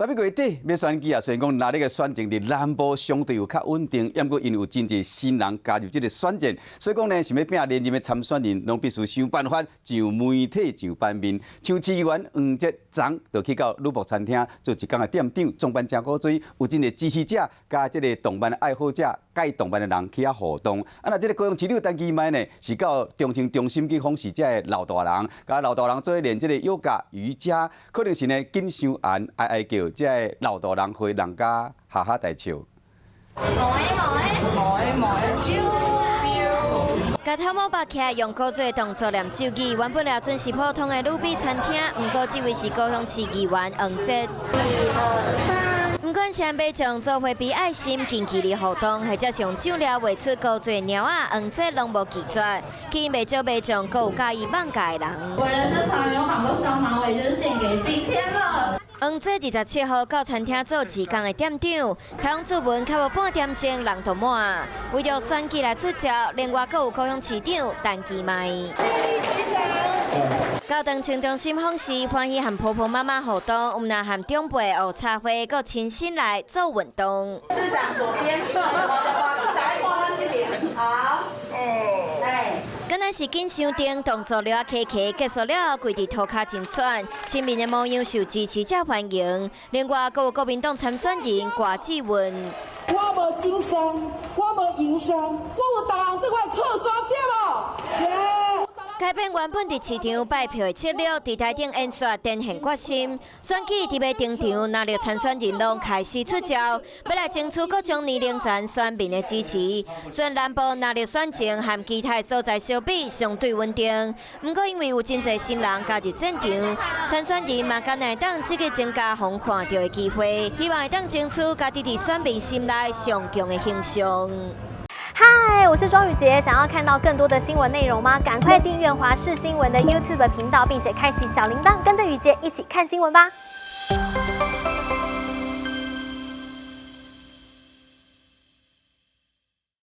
11月底欲選舉啊，雖然講藍綠的選情佇南部相對有較穩定，毋過因為有真濟新人加入這个選戰，所以講呢，想欲拼連任的參選人，攏必須想辦法上媒體、上版面。像市議員黃捷昨就去到女僕餐廳做一工的店長，裝扮誠古錐，有真濟支持者佮這个動漫愛好者、佮動漫的人去遐互動。啊，若這个高雄市長陳其邁呢，是到中正中心去訪視這个老大人，佮老大人做伙練這个瑜伽瑜伽，可能是呢緊傷絚，哀哀叫，這个老大人回人家哈哈大笑。摸一摸，共頭毛拔起來，用古錐動作念咒語。原本也準是普通的女比餐廳，毋過這位是高雄市議員黃捷。毋管是買將做伙比愛心近距離互動，或者是用醬料畫出古錐貓仔，黃捷攏無拒絕。吸引袂少民眾，閣有佮意艋舺的人。我人生從來沒有綁過雙馬尾，就是獻給今天了。黃捷27號到餐廳做一工的店長，開放注文較無半點鐘人就滿。為著選舉來出招，另外閣有高雄市長陳其邁。到長青中心訪視，歡喜和婆婆媽媽互動，毋但和長輩學插花，閣親身來做運動。市長左邊，市長愛這邊，好，哎。敢若是緊傷重，動作了仔客客，結束了後跪佇塗跤真喘，親民的模樣受支持者歡迎。另外，閣有國民黨參選人郭志文。我無經商，我無營商，我有大人這塊靠山對無？改變原本佇市場拜票的策略，佇台頂演說展現決心。選舉佇欲登場，藍綠參選人攏開始出招，欲來爭取各種年齡層選民的支持。雖然南部藍綠選情和其他所在相比相對穩定，毋過因為有真濟新人加入戰場，參選人嘛敢若會當積極增加予人看著的機會，希望會當爭取家己佇選民心內上強的形象。嗨，我是莊宇傑，想要看到更多的新聞內容嗎？趕快訂閱華視新聞的 YouTube 頻道，並且開啟小鈴鐺，跟着宇傑一起看新聞吧。